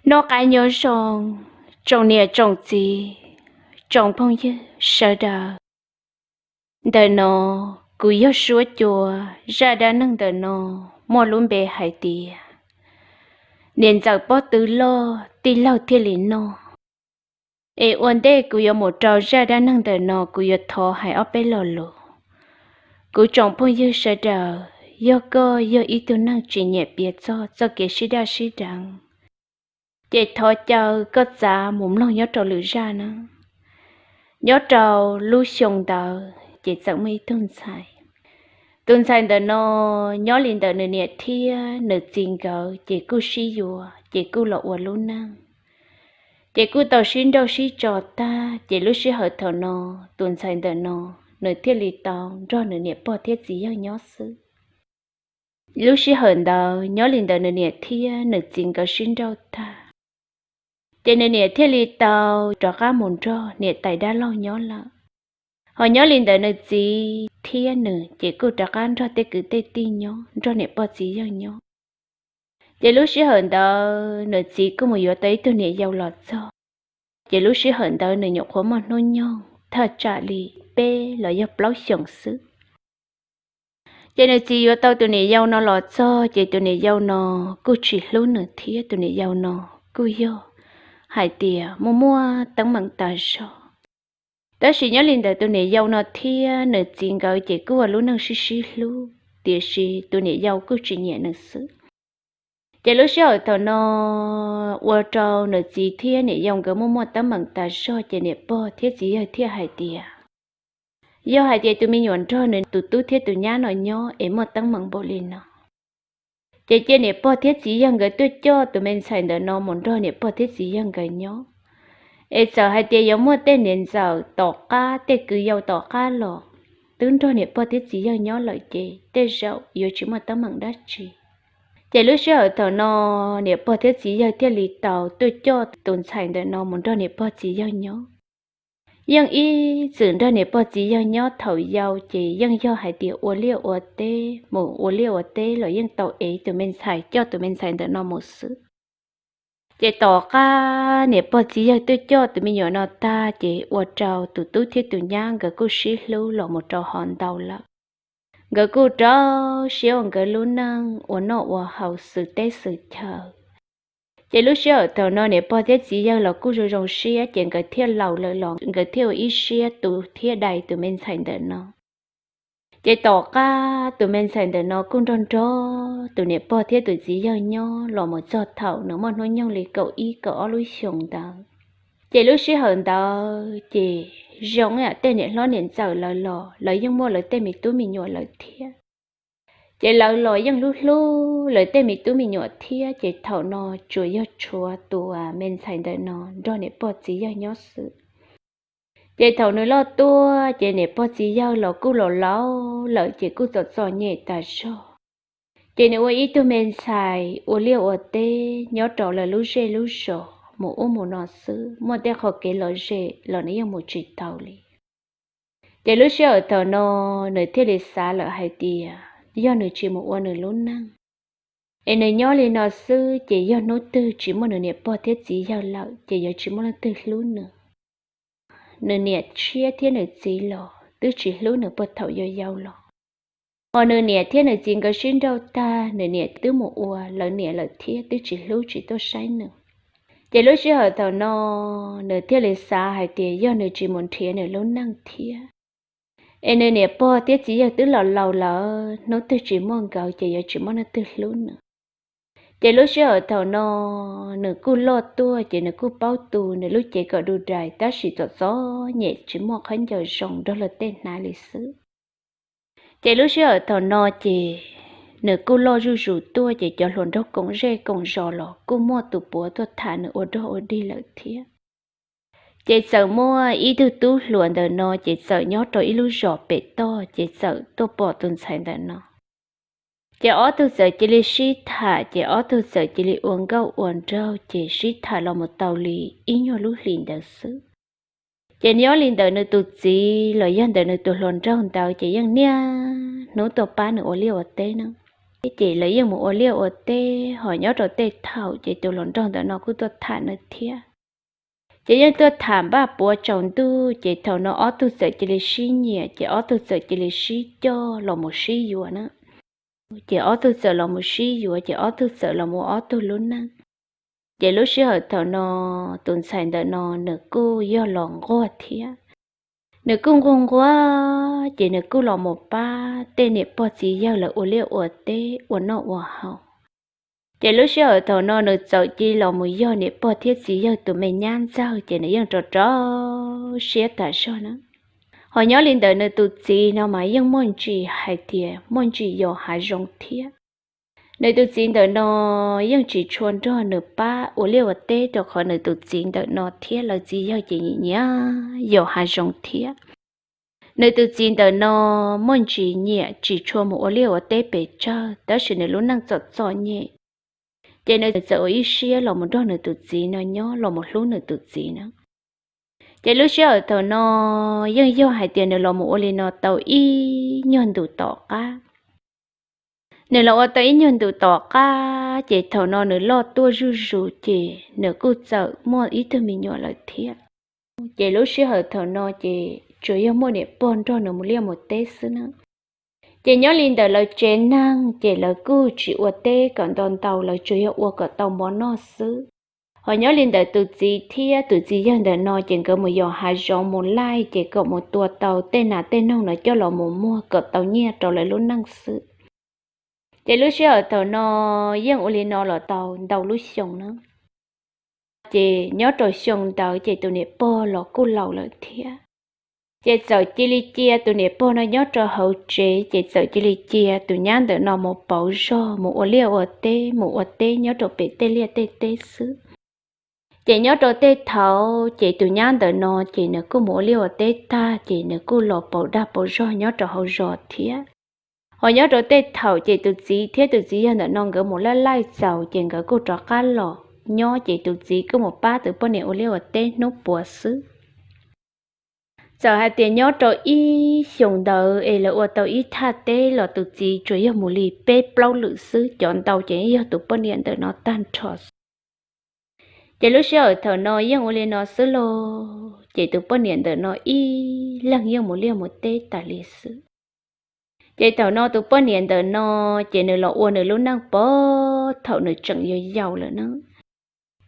Noj qab nyob zoo, tsoom niam tsoom txiv, tsoom phooj ywg sawv daws. Ntawm no kuv yog suab cua, zaj dab neeg ntawm no muaj lub npe hais tias niam ntxawm pob tw loj tij laug thiaj li noj. Es ua ntej kuv yuav mus rau zaj dab neeg ntawm no, kuv yuav thov hais ob peb lo lus. Kuv tsoom phooj ywg sawv daws, yog koj yog ib tug neeg tsis nyiam piav txog txoj kev sib daj sib deev, ces thov caw koj txav mus mloog nyob rau lwm zaj na. Nyob rau lub xyoo ntawd ces txawm muaj ib tug ntxhais. Tus ntxhais ntawm no nyob li ntawm nws niam thiab nws txiv nkawd ces kuj sib yuav ces kuj los ua lub neej. Ces kuj tau sib nrauj sib tso tag ces lub sij hawm thaum no tus ntxhais ntawm no nws thiaj li tau nrog nws niam pog thiab txiv yawg nyob xwb. Lub sij hawm ntawd nyob li ntawm nws niam thiab nws txiv nkawd sib nrauj tag, ces nws niam thiaj li tau rov qab mus nrog niam tais dab laug nyob lawm. Ho nyob li ntawm nws txiv thiab nws ces kuj rov qab nrog tej kwv tej tij nyob, nrog niam pog txiv yawg nyob. Ces lub sij hawm ntawd nws txiv kuj mus yuav tau ib tug niam yau los txog. Ces lub sij hawm ntawd nws nyuam qhuav muaj hnub nyoog thaj tsam li peb los yog plaub xyoos xwb. Ces nws txiv yuav tau tus niam yau no los txog ces tus niam yau no kuj tsis hlub nws thiab tus niam yau no kuj yog hais tias muaj muaj teeb meem tas zog. Tab sis nyob li ntawm tus niam yau no thiab nws txiv nkawd ces kuj ua lub neej sib sib hlub, tiam sis tus niam yau kuj tsis nyiam nws xwb. Ces lub sij hawm thaum no ua rau nws txiv thiab niam yau nkawd muaj muaj teeb meem tas zog ces niam pog thiab txiv yawg thiaj hais tias, yog hais tias tus me nyuam nrog nws tus tub thiab tus nyab no nyob es muaj teeb meem npaum li no, ces cia niam pog thiab txiv yawg nkawd tuaj coj tus me ntxhais ntawm no mus nrog niam pog thiab txiv yawg nkawd nyob. Es txawm hais tias yuav muaj tej niam ntxawm tom qab, tej kwv yau tom qab los twb nrog niam pog thiab txiv yawg nyob lawm ces tej zaum yuav tsis muaj teeb meem dab tsi. Ces lub sij hawm thaum no niam pog thiab txiv yawg thiaj li tau tuaj coj tus ntxhais ntawm no mus nrog niam pog txiv yawg nyob. Yeej ib txwm nrog niam pog txiv yawg nyob thaum yau ces yeej yog hais tias ua liaj ua teb, mus ua liaj ua teb los yeej tau ev tus me ntxhais, coj tus me ntxhais ntawm no mus xwb. Ces tom qab niam pog txiv yawg tuaj coj tus me nyuam no tag ces ua rau tus tub thiab tus nyab nkawd kuj sib hlub los mus rau hov ntau lawm. Nkawd kuj rau siab ua nkawd lub neej ua noj ua haus xwm teb xwm chaw. Ces lub sij hawm thaum no niam pog thiab txiv yawg los kuj zoo zoo siab ces nkawd thiaj laus lawm los nkawd thiaj ua ib siab tu thiab dai tus me ntxhais ntawm no. Ces tom qab tus me ntxhais ntawm no kuj nrog nrog tus niam pog thiab tus txiv yawg nyob los mus txog thaum nws muaj hnub nyoog li kaum ib kaum ob lub xyoos ntawd. Ces lub sij hawm ntawd ces zoo yam tej niam hlob niam ntxawm lawv los lawv yeej muaj lawv tej me tub me nyuam lawm thiab. Ces lawv los yeej hlub hlub lawv tej me tub me nyuam thiab, ces thaum no tsuas yog tshuav tus me ntxhais ntawm no nrog niam pog txiv yawg nyob xwb. Ces thaum nws loj tuaj ces niam pog txiv yawg los kuj los laus lawm ces kuj txom txom nyem tas zog. Ces nws ua ib tug me ntxhais ua liaj ua teb nyob rau lawv lub zej lub zos mus ub mus no xwb, muaj tej qhov kev lom zem los nws yeej mus tsis tau li. Ces lub sij hawm thaum no nws thiaj li xav lawm hais tias yog nws tsis mus ua nws lub neej, es nws nyob li no xwb ces yog hnub twg tsis muaj nws niam pog thiab txiv yawg lawm ces yuav tsis muaj leej twg hlub nws. Nws niam tshiab thiab nws txiv los twb tsis hlub nws puag thaum yau yau los. Hos nws niam thiab nws txiv nkawd sib nrauj tag, nws niam twb mus ua lawv niam lawm thiab twb tsis hlub tsis tuaj saib nws. Ces lub sij hawm thaum no nws thiaj li xav hais tias yog nws tsis mus nrhiav nws lub neej thiab, es nws niam pog thiab txiv yawg twb los laus lawm, hnub twg tsis muaj nkawd ces yuav tsis muaj leej twg hlub nws. Ces lub sij hawm thaum no nws kuj loj tuaj ces nws kuj paub tu nws lub cev kom du dais, tab sis txom txom nyem tsis muaj khaub ncaws zoo nrog luag tej hnav li xwb. Ces lub sij hawm thaum no ces nws kuj loj zuj zus tuaj ces cov hluas nraug koom zej koom zos los kuj muaj tus puav tuaj tham nws ua dog ua dig lawm thiab. Ces txawm muaj ib tug tub hluas ntawm no ces txawm nyob rau ib lub zos pem toj ces txawm tuaj pom tus ntxhais ntawm no. Ces ob tug txawm cia li sib tham, ces ob tug txawm cia li ua nkauj ua nraug ces sib tham los mus tau li ib nyuag lub hlis ntawd xwb. Ces nyob li ntawm nws tus txiv los yog ntawm nws tus hluas nraug ntawd ces yeej niaj hnub tuaj pab nws ua liaj ua teb na. ces lawv yeej mus ua liaj ua teb, ho nyob rau tej thaum ces tus hluas nraug ntawm no kuj tuaj tham nws thiab. Ces yeej tuaj tham npaj puav tsaus ntuj, ces thaum no ob tug txawm cia li sib nyiam, ces ob tug txawm cia li sib coj los mus sib yuav na. Ces ob tug txawm los mus sib yuav, ces ob tug txawm los mus ua ob tug lub neej. Ces lub sij hawm thaum no tus ntxhais ntawm no nws kuj yog los nquag thiab. Nws kuj nquag nquag, ces nws kuj los mus pab tej niam pog txiv yawg lawv ua liaj ua teb ua noj ua haus. Ces lub sij hawm thaum no nws txawm cia li los mus yog niam pog thiab txiv yawg tus me nyab ntxawg, ces nws yeej rau rau siab tas zog na. Ho nyob li ntawm nws tus txiv no mas yeej muaj ntsis hais tias muaj ntsis yos hav zoov thiab. Nws tus txiv ntawm no yeej tsis tshua nrog nws pab ua liaj ua teb, rau qhov nws tus txiv ntawm no thiab lawv txiv yawg ces nyiam nyiam yos hav zoov thiab. Nws tus txiv ntawm no muaj ntsis nyiam tsis tshua mus ua liaj ua teb pes tsawg, tab sis nws lub neej txom txom nyem, ces nws txawm ua ib siab los mus nrog nws tus txiv no nyob, los mus hlub nws tus txiv na. Ces lub sij hawm thaum no yeej yog hais tias nws los mus ua li no tau ib nyuag ntus tom qab. Nws los ua tau ib nyuag ntus tom qab, ces thaum no nws loj tuaj zuj zus, ces nws kuj txawm muaj ib tug me nyuam lawm thiab. Ces lub sij hawm thaum no ces tsuas yog muaj niam pog nrog nws mus liaj mus teb xwb na. Ces nyob li ntawm lawv tsev neeg ces lawv kuj tsis ua teb kom ntau ntau, lawv tsuas yog ua kom tau mov noj xwb. Ho nyob li ntawm tus txiv thiab tus txiv yawg ntawm no ces nkawd mus yos hav zoov mus laij, ces kom mus tua tau tej nas tej noog no coj los mus muag kom tau nyiaj rau lawv lub neej xwb. Ces lub sij hawm thaum no yeej ua li no los tau ntau lub xyoo na. Ces nyob rau xyoo ntawd ces tus niam pog los kuj laus lawm thiab. Ces txawm cia li cia tus niam pog no nyob rau hauv tsev, ces txawm cia li cia tus nyab ntawm no mus pauv zog, mus ua liaj ua teb, mus ua teb nyob rau pem tej liaj tej teb xwb. Ces nyob rau tej thaum ces tus nyab ntawm no ces nws kuj mus ua liaj ua teb tag, ces nws kuj los pauv dag pauv zog nyob rau hauv zos thiab. Ho nyob rau tej thaum ces tus txiv thiab tus txiv yawg ntawm no nkawd mus laij laij txaus, ces nkawd kuj rov qab los nyob, ces tus txiv kuj mus pab tus poj niam ua liaj ua teb hnub puav xwb. Txawm hais tias nyob rau ib xyoos ntawd es lawv ua tau ib thaj teb los tus txiv tsuas yog mus li peb plaub lwm xwb, cov ntau ces yog tus poj niam ntawm no tag nrho xwb. Ces lub sij hawm thaum no yeej ua li no xwb los, ces tus poj niam ntawm no ib leeg yeej mus liaj mus teb tas li xwb. Ces thaum no tus poj niam ntawm no, ces nws los ua nws lub neej pov thaum nws tseem yau yau lawm na.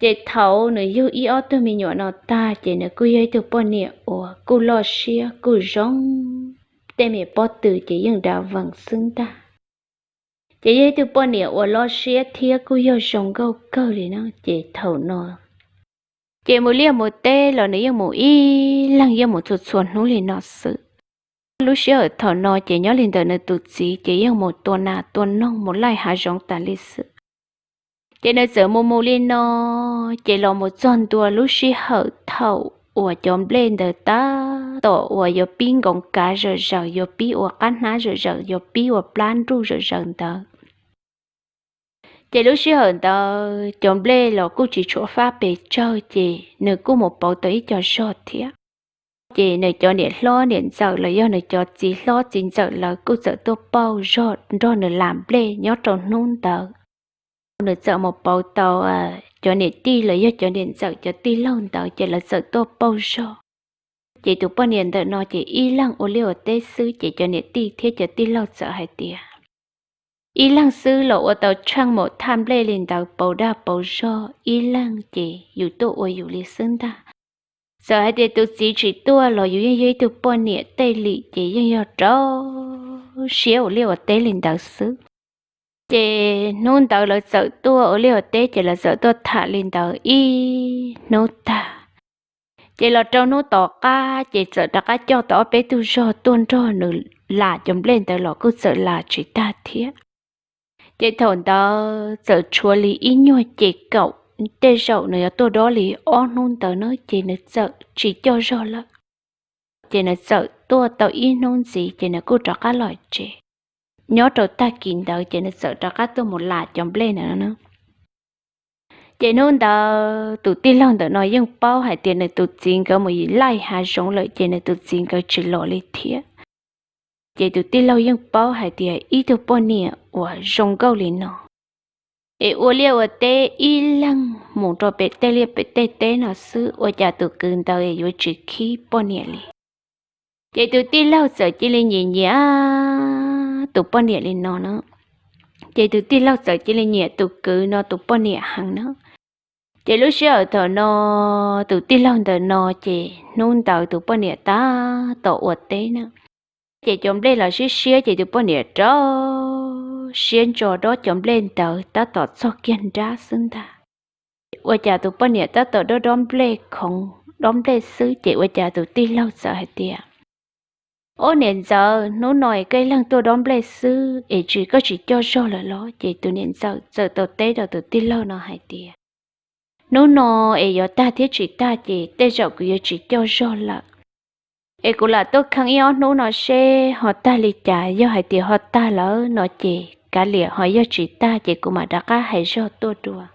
Ces thaum nws yug ib ob tug me nyuam no tag, ces nws kuj yog ib tug poj niam uas kuj loj siab kuj zoo, tej me pob tw ces yeej dav vees xwb ntag. Ces yog ib tug poj niam uas loj siab thiab kuj yog zoo nkauj kawg li na. Ces thaum no ces mus liaj mus teb los nws yeej mus ib leeg yeej mus txhua txhua hnub li no xwb. Lub sij hawm thaum no ces nyob li ntawm nws tus txiv ces yeej mus tua nas tua noog mus laij hav zoov tas li xwb. Ces nws txawm mus mus li no, ces los mus txog ntua lub sij hawm thaum uas cov nplej ntawd tab tom uas yuav pib nkoos kav zom zaws, yuav pib ua qab hnab zom zaws, yuav pib ua plab nruj zom zaws ntawd. Ces lub sij hawm ntawd cov nplej los kuj tsis tshua fab pes tsawg, ces nws kuj mus pauv tau ib co zog thiab. Ces nws cov niam hlob niam ntxawm los yog nws cov txiv hlob txiv ntxawm lawv kuj txawm tuaj pauj zog nrog nws lam nplej nyob rau hnub ntawd. Nws txawm mus pauv tau cov niam tij los yog cov niam ntxawm cov tij laug ntawd ces lawv txawm tuaj pauj zog. Ces tus poj niam ntawm no ces ib leeg ua liaj ua teb xwb, ces cov niam tij thiab cov tij laug txawm hais tias, ib leeg xwb los ua tau tsheej mus thaj nplej li ntawd pauv dag pauv zog, ib leeg ces yus tuaj ua yus li xwb ntag. Txawm hais tias tus txiv tsis tuaj los yus yeej yog ib tug poj niam tej lim ces yeej yog rau siab ua liaj ua teb li ntawd xwb. Ces hnub ntawd lawv txawm tuaj ua liaj ua teb, ces lawv txawm tuaj tham li ntawd ib hnub tag. Ces los rau hnub tom qab, ces txawm rov qab coj tau ob peb tug zog tuaj nrog nws lam cov nplej ntawd los kuj txawm lam tsis tag thiab. Ces thaum ntawd txawm tshuav li ib nyuag ces kaum, tej zaum nws yuav tuaj dob li ob hnub ntawd na, ces nws txawm tsis coj zog lawm. Ces nws txawm tuaj tau ib hnub ntxiv, ces nws kuj rov qab los tsev. Nyob rau tag kis ntawd, ces nws txawm rov qab tuaj mus lam cov nplej ntawd na. Ces hnub ntawd tus tij laug ntawm no yeej paub hais tias nws tus txiv nkawd mus laij hav zoov lawm, ces nws tus txiv nkawd tsis los li thiab. Ces tus tij laug yeej paub hais tias ib tug poj niam uas zoo nkauj li no es ua liaj ua teb ib leeg mus rau pem tej liaj pem tej teb no xwb, ua cas tus kwv ntawd yuav tsis khib poj niam li. Ces tus tij laug txawm cia li nyiam nyiam tus poj niam li no na. Ces tus tij laug txawm cia li nyiam tus kwv no tus poj niam heev na. Ces lub sij hawm thaum no tus tij laug ntawm no ces hnub ntawd tus poj niam tab tom ua teb na. Ces cov nplej los siab siab ces tus poj niam rau siab ntso dob cov nplej ntawd tab tom txog kiag nrab xwb ntag. Ua cas tus poj niam tab tom dob dob nplej khoov dob nplej xwb ces ua cas tus tij laug txawm hais tias, Ob niam ntxawm, hnub no es koj ib leeg tuaj dob nplej xwb es tsis, koj tsis coj zog lawm los? Ces tus niam ntxawm txawm tau teb rau tus tij laug no hais tias, Hnub no es yuav tag thiab tsis tag ces tej zaum kuv yuav tsis coj zog lawm. Es kuv lam tuaj kheej ib ob hnub no seb ho tag li cas, yog hais tias ho tag lawm no ces kav liam, ho yog tsis tag ces kuv mam rov qab hais zog tuaj dua.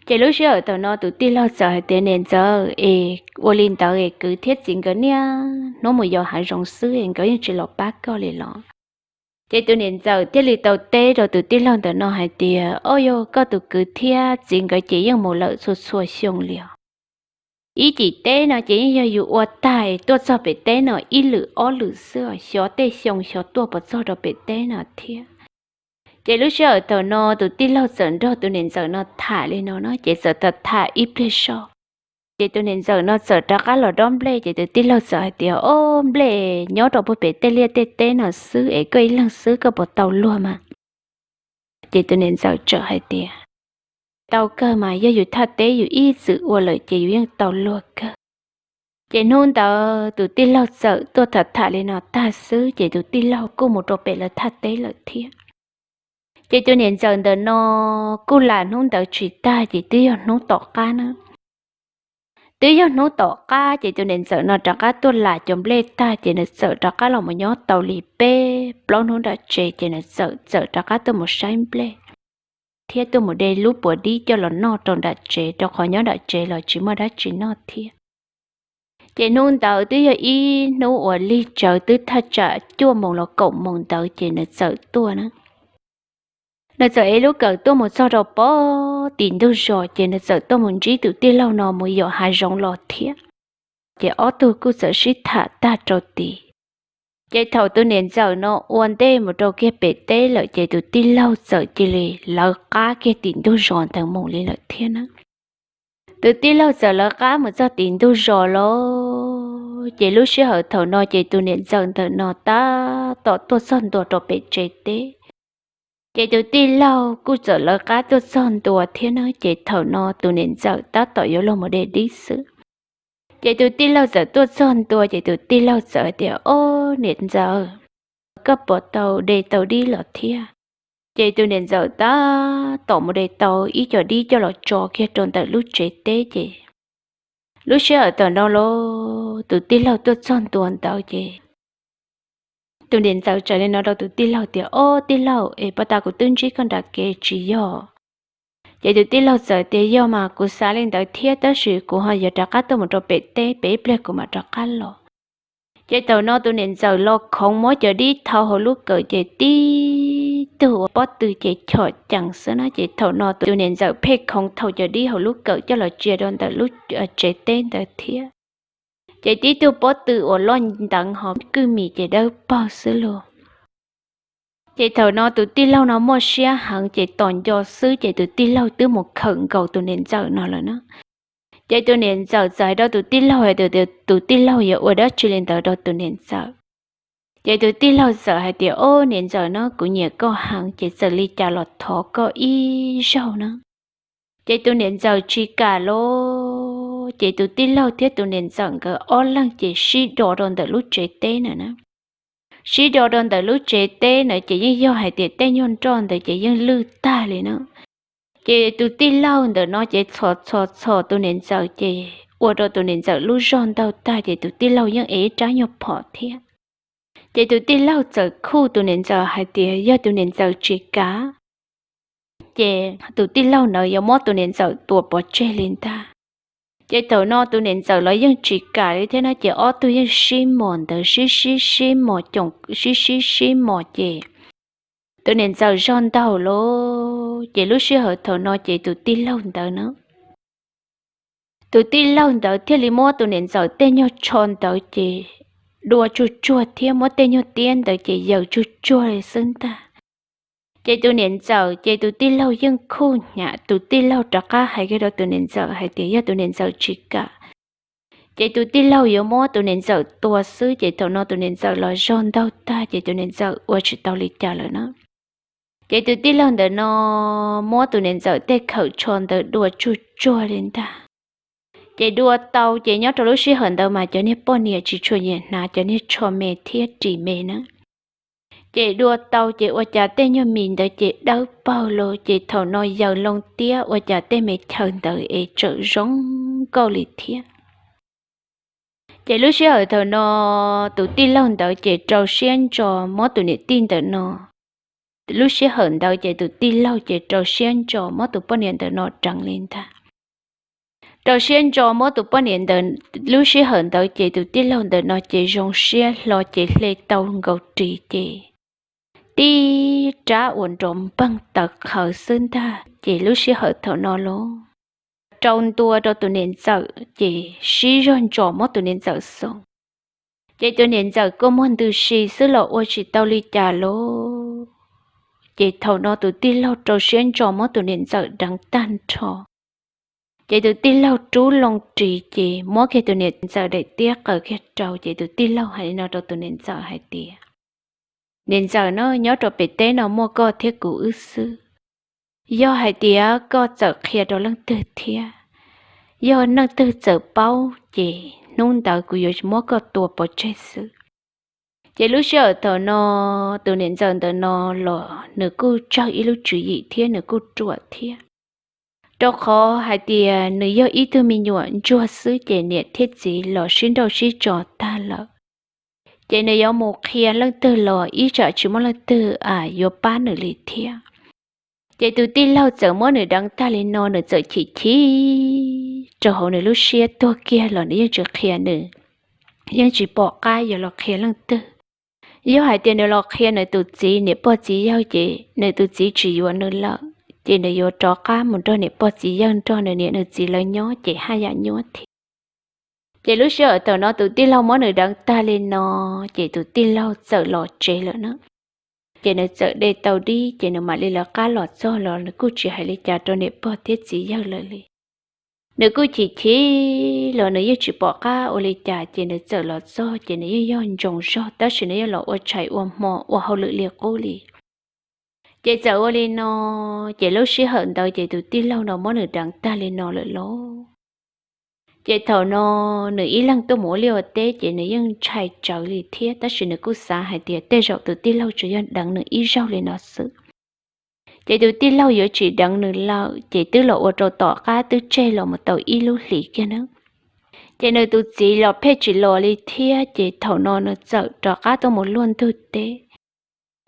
Ces lub sij hawm thaum no tus tij laug txawm hais tias, Niam ntxawm, es ua li ntawd es kwv thiab txiv nkawd niaj hnub mus yos hav zoov xwb es nkawd yeej tsis los pab koj li los? Ces tus niam ntxawm thiaj li tau teb rau tus tij laug ntawm no hais tias, Ob, yog koj tus kwv thiab txiv nkawd ces yeej mus lawm txhua txhua xyoo li os. Ib cim teb no ces yeej yog yus ua tag tuaj txog pem teb no ib lwm ob lwm xwb os, xyov tej xyoo xyov tuaj puas txog rau pem teb no thiab. Ces lub sij hawm thaum no tus tij laug txawm nrog tus niam ntxawm no tham li no na, ces txawm tham tham ib pliag zog. Ces tus niam ntxawm no txawm rov qab los dob nplej, ces tus tij laug txawm hais tias, Ob, nplej nyob rau puag pem tej liaj tej teb no xwb es koj ib leeg xwb koj puas tau luag mas? Ces tus niam ntxawm txawm hais tias, Tau kawg mas, yog yus thaj teb yus ib txwm ua lawm ces yus yeej tau luag kawg. Ces hnub ntawd tus tij laug txawm tuaj tham tham li no tag xwb ces tus tij laug kuj mus rau pem lawv thaj teb lawm thiab. Ces tus niam ntxawm ntawm no kuj lam hnub ntawd tsis tag ces twb yog hnub tom qab na. Twb yog hnub tom qab ces tus niam ntxawm no rov qab tuaj lam cov nplej tag ces nws txawm rov qab los mus nyob tau li peb plaub hnub nram tsev ces nws txawm txawm rov qab tuaj mus saib nplej thiab tuaj mus de lub puav dib coj los noj rau nram tsev, rau qhov nyob nram tsev los tsis muaj dab tsi noj thiab. Ces hnub ntawd twb yog ib hnub uas lig tsawv, twb thaj tsam cuaj moos los kaum moos ntawd ces nws txawm tuaj na. Nws txawm ev lub kawm tuaj mus txog rau pem tim ntug zos ces nws txawm tuaj mus ntsib tus tij laug no mus yos hav zoov los thiab. Ces ob tug kuj txawm sib tham tag rau tid. Ces thaum tus niam ntxawm no ua ntej mus rau kiag pem teb lawm ces tus tij laug txawm cia li lawv qab kiag tim ntug zos ntawd mus li lawm thiab na. Tus tij laug txawm lawv qab mus txog tim ntug zos lawm ces lub sij hawm thaum no ces tus niam ntxawm ntawm no tab tom tuaj txog ntua rau pem tsev teb. Ces tus tij laug kuj txawm lawv qab tuaj txog ntua thiab na, ces thaum no tus niam ntxawm tab tom yuav luag mus de dib xwb. Ces tus tij laug txawm tuaj txog ntua ces tus tij laug txawm hais tias, Ob, niam ntxawm, koj puas tau de tau dib los thiab? Ces tus niam ntxawm tab tom mus de tau ib co dib coj los tso kiag rau ntawm lub tsev teb ces lub sij hawm thaum no los tus tij laug tuaj txog ntua ntawd ces tus niam ntxawm txawm li no rau tus tij laug tias, Ob, tij laug, es puag ta kuv twb ntsib koj nram kev tsis yog? Ces tus tij laug txawm tias, Yog mas, kuv xav li ntawd thiab, tab sis kuv ho yuav rov qab tuaj mus rau pem teb, pem ib pliag kuv mam rov qab los. Ces thaum no tus niam ntxawm los khoov muab cov dib thau hauv lub kawm ces tib tug uas pob tw ces chom cees xwb na. Ces thaum no tus niam ntxawm pheej khoov thau cov dib hauv lub kawm coj los tsia rau ntawm lub tsev teb ntawd thiab. Ces tib tug pob tw uas loj nteev ho kwj mis ces dawb paug xwb los. Ces thaum no tus tij laug no muaj siab heev ces tos nco xwb ces tus tij laug twb mus khawm nkaus tus niam ntxawm no lawm na. Ces tus niam ntxawm txawm hais rau tus tij laug hais tias tus tij laug yuav ua dab tsi li ntawd rau tus niam ntxawm. Ces tus tij laug txawm hais tias, Ob, niam ntxawm no, kuv nyiam koj heev ces txawm li cas los thov koj ib zaug na. Ces tus niam ntxawm tsis kam los, ces tus tij laug thiab tus niam ntxawm nkawd ob leeg ces sib do rau ntawm lub tsev teb na na. Sib do rau ntawm lub tsev teb na ces yeej yog hais tias tej nyuag nroj ntawd ces yeej lwj tag li na. Ces tus tij laug ntawm no ces txhos txhos txhos tus niam ntxawm ces ua rau tus niam ntxawm lub zog ntaug tag ces tus tij laug yeej ev ib rab nyuag phom thiab. Ces tus tij laug txawm khuj tus niam ntxawm hais tias yog tus niam ntxawm tsis kam, ces tus tij laug ntawd yuav muab tus niam ntxawm tua pov tseg li ntag. Ces thaum no tus niam ntxawm los yeej tsis kam li thiab no ces ob tug yeej sib mos ntawd, sib sib sib mos coom, sib sib sib mos ces tus niam ntxawm zog ntaug lawm. Ces lub sij hawm thaum no ces tus tij laug ntawd na, tus tij laug ntawd thiaj li muab tus niam ntxawm tej nyuag tsho ntawd ces dua tsuag tsuag thiab muab tej nyuag tiab ntawd ces yaws tsuag tsuag li xwb ntag. Ces tus niam ntxawm ces tus tij laug yeej khuj hnyav, tus tij laug rov qab hais kiag rau tus niam ntxawm hais tias yog tus niam ntxawm tsis kam ces tus tij laug yuav muab tus niam ntxawm tua xwb. Ces thaum no tus niam ntxawm los zog ntaug tag ces tus niam ntxawm ua tsis tau li cas lawm na. Ces tus tij laug ntawm no muab tus niam ntxawm tej khawm tsho ntawd dua tsuag tsuag li ntag. Ces dua tau ces nyob rau lub sij hawm ntawd mas cov niag poj niam tsis tshua nyiam hnav cov niag tsho me thiab ris me na. Ces dua tau ces ua cas tej nyuag mis ntawd ces dawb paug lawm ces thaum no yaws loo tiab ua cas tej me chaw ntawd es tsawm zoo nkauj li thiab. Ces lub sij hawm thaum no tus tij laug ntawd ces rau siab ntso muab tus niam tij ntawm no, lub sij hawm ntawd ces tus tij laug ces rau siab ntso muab tus poj niam ntawm no deev li ntag. Rau siab ntso muab tus poj niam ntawd, lub sij hawm ntawd ces tus tij laug ntawm no ces zoo siab hlo ces hle tau nkaus ris ces tib rab uas nrov npeeg tawv qhawv xwb ntag. Ces lub sij hawm thaum no los rau ntua rau tus niam ntxawm ces sib zog ntso muab tus niam ntxawm xoo. Ces tus niam ntxawm kua muag ntws si xwb los ua tsis tau li cas lawm. Ces thaum no tus tij laug rau siab ntso muab tus niam ntxawm deev tag nrho. Ces tus tij laug rub loo ris ces muab kiag tus niam ntxawm daim tiab qaws kiag rau ces tus tij laug hais li no rau tus niam ntxawm hais tias, niam ntxawm na, nyob rau pem teb no muaj koj thiab kuv wb xwb. Yog hais tias koj txawm qhia rau leej twg thiab, yog leej twg txawm paub ces hnub ntawd kuv yuav muab koj tua pov tseg xwb. Ces lub sij hawm thaum no tus niam ntxawm ntawm no los nws kuj tsawg ib lub tswv yim thiab nws kuj ruam thiab. Rau qhov hais tias nws yog ib tug me nyuam ntsuag xwb ces niam thiab txiv los sib nrauj sib tso tag lawm. Ces nws yuav mus qhia leej twg los ib tsam tsis muaj leej twg yuav pab nws li thiab. Ces tus tij laug txawm muab nws deev tag li no nws txawm chim chim rau hauv nws lub siab tuag kiag los nws yeej tsis qhia nws, yeej tsis pom qab yuav los qhia leej twg. Yog hais tias nws los qhia nws tus txiv niam pog txiv yawg ces nws tus txiv tsis yuav nws lawm ces nws yuav rov qab mus nrog niam pog txiv yawg nrog nws niam nws txiv lawv nyob ces haj yam nyuaj thiab. Ces lub sij hawm thaum no tus tij laug muab nws deev tag li no ces tus tij laug txawm los tsev lawm na. Ces nws txawm de tau dib ces nws mam li lawv qab los txog los nws kuj tsis hais li cas rau niam pog thiab txiv yawg lawm li. Nws kuj chim chim los nws yeej tsis pom qab ua li cas ces nws txawm los txog ces nws yeej yog ntsoos zog tab sis nws yeej los ua tshais ua hmo ua hauj lwm li qub li. Ces txawm ua li no, ces lub sij hawm ntawd ces tus tij laug no muab nws deev tag li no lawm lauj. Ces thaum no nws ib leeg tuaj mus ua liaj ua teb ces nws yeej ntshai tsawv li thiab tab sis nws kuj xav hais tias tej zaum tus tij laug tsuas yog deev nws ib zaug li no xwb. Ces tus tij laug yuav tsis deev nws lawm ces twb los ua rau tom qab twb tseg los mus tau ib lub hlis kiag na. Ces nws tus txiv los pheej tsis los li thiab ces thaum no nws txawm rov qab tuaj mus luaj ntug teb.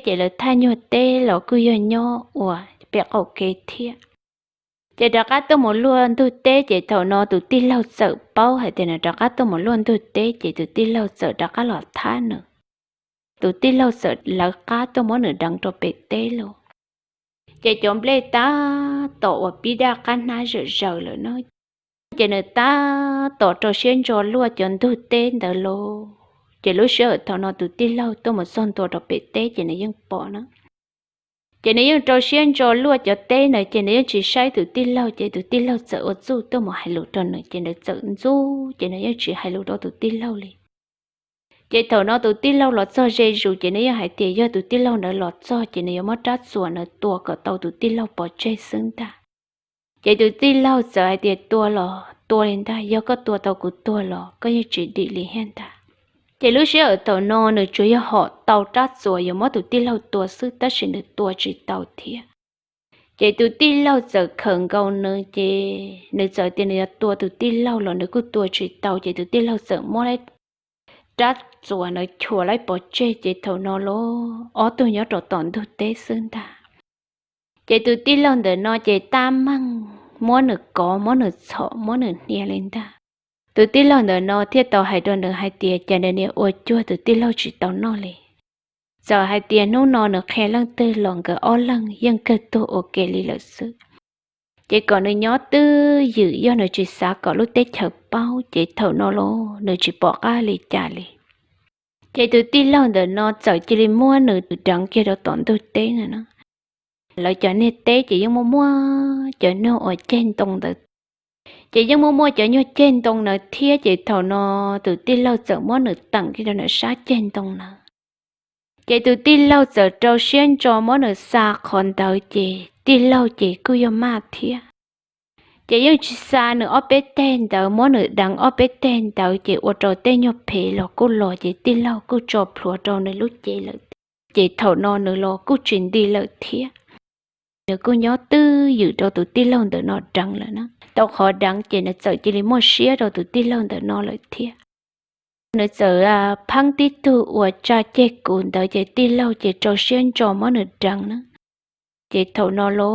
Ces lawv thaj nyuag teb los kuj yog nyob ua pem qaum kev thiab. Ces rov qab tuaj mus luaj ntug teb ces thaum no tus tij laug txawm paub hais tias nws rov qab tuaj mus luaj ntug teb ces tus tij laug txawm rov qab los thab nws. Tus tij laug txawm lawv qab tuaj muab nws deev rau pem teb lauj. Ces cov nplej tab tom uas pib daj qab hnab zawm zaws lawm na. Ces nws tab tom rau siab ntso luaj cov ntug teb ntawd lauj. Ces lub sij hawm thaum no tus tij laug tuaj mus txog ntua rau pem teb ces nws yeej pom na. Ces nws yeej rau siab ntso luaj cov teb ntawd ces nws yeej tsis saib tus tij laug ces tus tij laug txawm ua txuj tuaj mus hais lus rau nws ces nws txawm ntxub ces nws yeej tsis hais lus rau tus tij laug li. Ces thaum no tus tij laug los txog ze zus ces nws yeej hais tias yog tus tij laug ntawd los txog ces nws yuav muab rab txuas ntawd tua kom tau tus tij laug pov tseg xwb ntag. Ces tus tij laug txawm hais tias tua los tua li ntag, yog koj tua tau kuv tuag los koj yeej tsis dim li thiab ntag. Ces lub sij hawm thaum no nws tsuas yog hom tau rab txuas yuav muab tus tij laug tua xwb tab sis nws tua tsis tau thiab. Ces tus tij laug txawm khawm nkaus nws ces nws txawm tias nws yuav tua tus tij laug los nws kuj tua tsis tau ces tus tij laug txawm muab rab txuas ntawd chua laib pov tseg ces thaum no los ob tug nyob rau tom ntug teb xwb ntag. Ces tus tij laug ntawm no ces tab meeg muab nws kov, muab nws txhom, muab nws hnia li ntag. Tus tij laug ntawm no thiaj tau hais rau nws hais tias cas nws niam ua cuag tus tij laug tsis tau noj li. Txawm hais tias hnub no nws qhia leej twg los nkawd ob leeg yeej kawg tuag ua ke li lawm xwb. Ces kom nws nyob twj ywm, yog nws tsis xav kom lub teb chaws paub ces thaum no los nws tsis pom qab li cas li. Ces tus tij laug ntawm no txawm cia li muab nws deev kiag rau tom ntug teb na. Lawv cov niag teb ces yeej muaj muaj cov nyuag uas ceg ntoo ntawd, ces yeej muaj muaj cov nyuag ceg ntoo ntawd thiab. Ces thaum no tus tij laug txawm muab nws teem kiag rau nram sab ceg ntoo ntawd. Ces tus tij laug txawm rau siab ntso muab nws xa qhov ntawd, ces tij laug ces kuj yog maj thiab. Ces yeej tsis xa nws ob peb teg ntawd, muab nws deev ob peb teg ntawd ces ua rau tej nyuag phem los kuj los, ces tij laug kuj tso plhuav rau nws lub cev lawm. Ces thaum no nws los kuj tsis nti lawm thiab. Nws kuj nyob twj ywm rau tus tij laug ntawm no deev lawm na. Tau qhov deev ces nws txawm cia li muaj siab rau tus tij laug ntawm no lawm thiab. Nws txawm pheeb tib tug uas tsa ceg kuv ntawd, ces tij laug ces rau siab ntso muab nws deev na. Ces thaum no los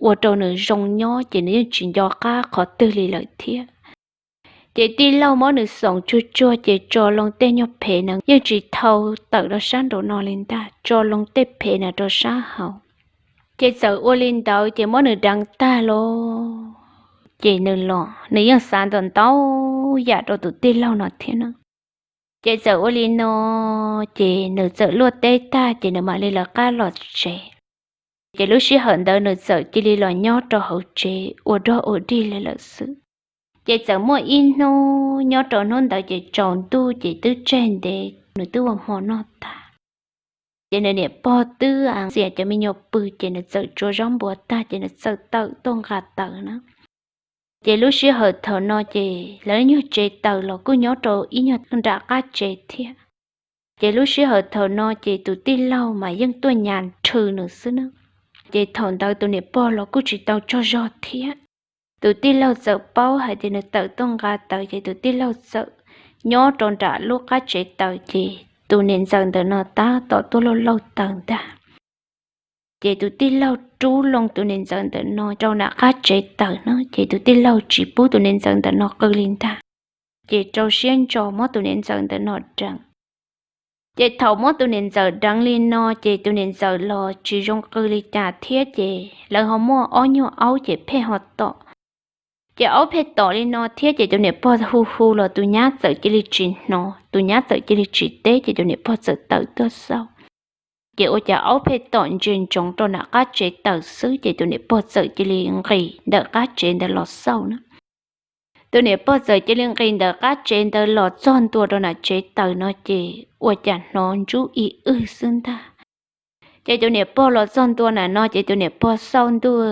ua rau nws zoo nyob, ces nws yeej tsis nco qab qhov twg li lawm thiab. Ces tij laug muab nws xoom tsuag tsuag ces tso loo tej nyuag phem na yeej tsis thau tawm rau sab nraum no li ntag, tso loo tej phem na rau sab hauv. Ces txawm ua li ntawd ces muab nws deev tag los, ces nws los nws yeej xav ntau ntau yam rau tus tij laug no thiab na. Ces txawm ua li no, ces nws txawm luaj teb tag ces nws mam li lawv qab los tsev. Ces lub sij hawm ntawd nws txawm cia li los nyob rau hauv tsev ua dog ua dig li lawm xwb. Ces txawm muaj ib hnub nyob rau hnub ntawd ces tsaus ntuj ces twb tseg ntev, nws twb ua hmo noj tag. Ces nws niam pog twb xiam cov me nyuam pw, ces nws txawm tsuav zaub npua tag ces nws txawm tawm tuaj nqa taws na. Ces lub sij hawm thaum no ces lawv nyuag tsev taws los kuj nyob rau ib nyuag nram qab tsev thiab. Ces lub sij hawm thaum no ces tus tij laug mas yeej tuaj nyas nrhw nws xwb na. Ces thaum ntawd tus niam pog los kuj tsis tau tsaug zog thiab. Tus tij laug txawm paub hais tias nws tawm tuaj nqa taws, ces tus tij laug txawm nyob rau nram lub qab tsev taws, ces tus niam ntxawm ntawm no tab tom tuaj lauj lauj taws ntag. Ces tus tij laug rub loo tus niam ntxawm ntawm no rau nram qab tsev taws na, ces tus tij laug tsis pub tus niam ntxawm ntawm no qw li ntag. Ces rau siab ntso muab tus niam ntxawm ntawm no deev. Ces thaum muab tus niam ntxawm deev li no, ces tus niam ntxawm los tsis zoo qw li cas thiab, ces lawv ho muaj ob nyuag aub ces pheej ho tom. Ces aub pheej tom li no thiab, ces tus niam pog hu hu los tus nyab txawm cia li tsis hnov, tus nyab txawm cia li tsis teb, ces tus niam pog txawm tawm tuaj xauj. Ces ua cas aub pheej tom ntsia ntsoov rau nram qab tsev taws xwb, ces tus niam pog txawm cia li nqis ntawm qab tsev ntawd los xauj na. Tus niam pog txawm cia li nqis ntawm qab tsev ntawd los txog ntua rau nram tsev taws no, ces ua cas hnov ntsub ib wg xwb ntag. Ces tus niam pog los txog ntua nram no, ces tus niam pog xauj ntuj,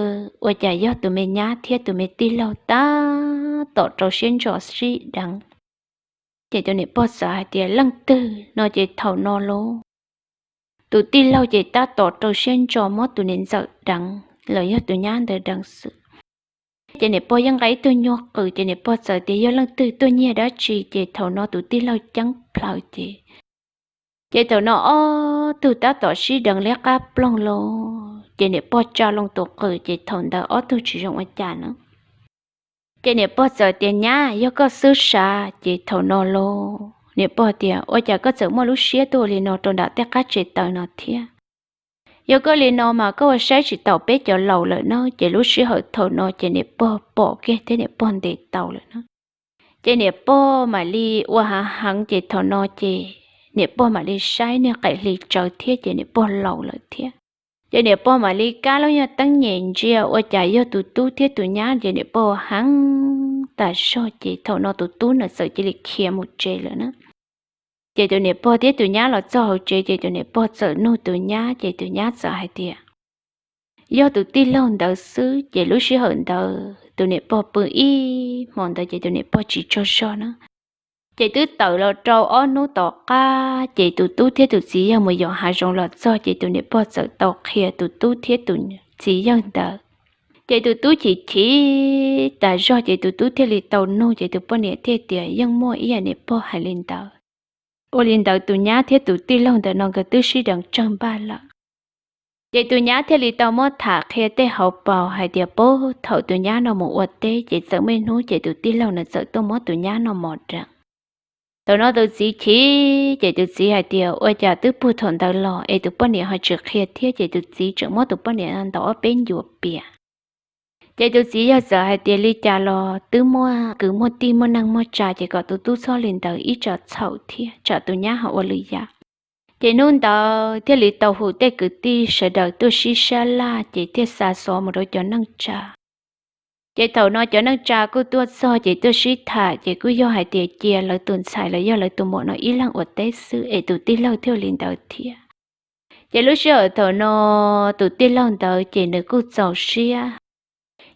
ua cas yog tus me nyab thiab tus me tij laug tab tom rau siab ntso sib deev. Ces tus niam pog txawm hais tias, Leej twg no? Ces thaum no los tus tij laug ces tab tom rau siab ntso muab tus niam ntxawm deev los yog tus nyab ntawd deev xwb. Ces niam pog yeej nqa ib tug nyuag qws, ces niam pog txawm tias, Yog leej twg tuaj nyiag dab tsi? Ces thaum no tus tij laug ceeb plhaws ces, ces thaum no ob tug tab tom sib deev liab qab ploog los, ces niam pog tsa loo tus qws, ces thaum ntawd ob tug tsis zoo ua cas na. Ces niam pog txawm tias, Nyab, yog koj xwb sav? Ces thaum no los niam pog tias, Ua cas koj txawm muaj lub siab tuaj ua li no rau nram tej qab tsev taws no thiab? Yog koj li no mas koj ua saib tsis taus peb cov laus lawm na. Ces lub sij hawm thaum no ces niam pog pom kiag thiab niam pog ntes tau lawm na. Ces niam pog mam li ua hav heev, ces thaum no ces niam pog mam li saib niag qaim hli tsawv thiab, ces niam pog laus lawm thiab. Ces niam pog mam li kab lub nyuag teeb nyem ntsia ua cas yog tus tub thiab tus nyab, ces niam pog heev tas zog, ces thaum no tus tub na txawm cia li khiav mus tsev lawm na. Ces tus niam pog thiab tus nyab los txog hauv tsev, ces tus niam pog txawm nug tus nyab, ces tus nyab txawm hais tias, Yog tus tij laug ntawd xwb. Ces lub sij hawm ntawd tus niam pog pw ib hmo ntawd, ces tus niam pog tsis tsaug zog na. Ces twb tawm los rau ob hnub tom qab, ces tus tub thiab tus txiv yawg mus yos hav zoov los txog, ces tus niam pog txawm tau qhia tus tub thiab tus txiv yawg ntawd. Ces tus tub chim chim tas zog, ces tus tub thiaj li tau nug, ces tus poj niam thiaj tias, Yeej muaj ib yam niam pog hais li ntawd. Ua li ntawd tus nyab thiab tus tij laug ntawm no nkawd twb sib deev tsawg npaj lawm. Ces tus nyab thiaj li tau muab tham qhia tej hauv paus hais tias puag thaum tus nyab no mus ua teb ces txawm muaj ib hnub ces tus tij laug nws txawm tuaj muab tus nyab no mos deev. Thaum no tus txiv chim ces tus txiv hais tias ua cas twb puag thaum ntawd los es tus poj niam ho tsis qhia thiab, ces tus txiv tseem muab tus poj niam ntaus ob peb ncuav pias. Ces tus txiv yog txawm hais tias li cas los twb muaj kwv muaj tij muaj neej muaj tsa ces kom tus tub txhob li ntawd ib tsam txhaum thiab tsam tus nyab ho ua lwm yam. Ces hnub ntawd thiaj li tau hu tej kwv tij sawv daws tuaj sib sab laj ces thiaj xa xov mus rau cov neej tsa. Ces thaum no cov neej tsa kuj tuaj txog ces tuaj sib tham ces kuj yog hais tias cia lawv tus ntxhais los yog lawv tus muam no ib leeg ua teb xwb es tus tij laug thiaj li ntawd thiab. Ces lub sij hawm thaum no tus tij laug ntawd ces nws kuj txaus siab.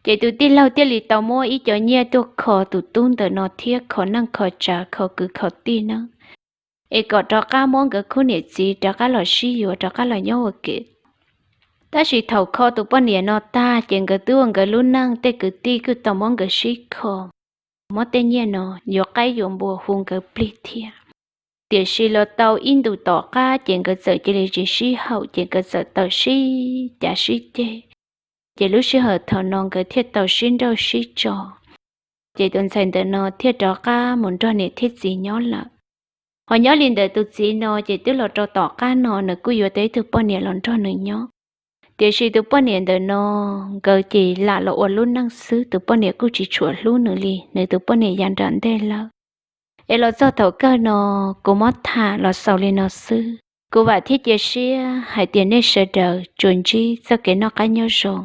Ces tus tij laug thiaj li tau muab ib co nyiaj tuaj kho tus tub ntawm no thiab kho neej kho tsav kho kwv kho tij na, es kom rov qab muab nkawd khub niam txiv rov qab los sib yuav rov qab los nyob ua ke. Tab sis thaum kho tus poj niam no tag ces nkawd twb ua nkawd lub neej, tej kwv tij kuj tau muab nkawd sib kho, muab tej nyiaj no yuav qaib yuav npua hu nkawd plig thiab. Tiam sis los tau ib ntus tom qab ces nkawd txawm cia li tsis sib haum ces nkawd txawm tawm sib cav sib ceg. Ces lub sij hawm thaum no nkawd thiaj tau sib nrauj sib tso. Ces tus ntxhais ntawm no thiaj rov qab mus nrog niam thiab txiv nyob lawm. Ho nyob li ntawm tus txiv no ces twb los rau tom qab no nws kuj yuav tau ib tug poj niam los nrog nws nyob. Tiam sis tus poj niam ntawm no nkawd ces lam los ua lub neej xwb, tus poj niam kuj tsis tshua hlub nws li, nws tus poj niam ya nram ntej lawm. Es los txog thaum kawg no kuv muab tham los xaus li no xwb. Kuv vam thiab cia siab hais tias nej sawv daws tsuas ntsib txoj kev noj qab nyob zoo.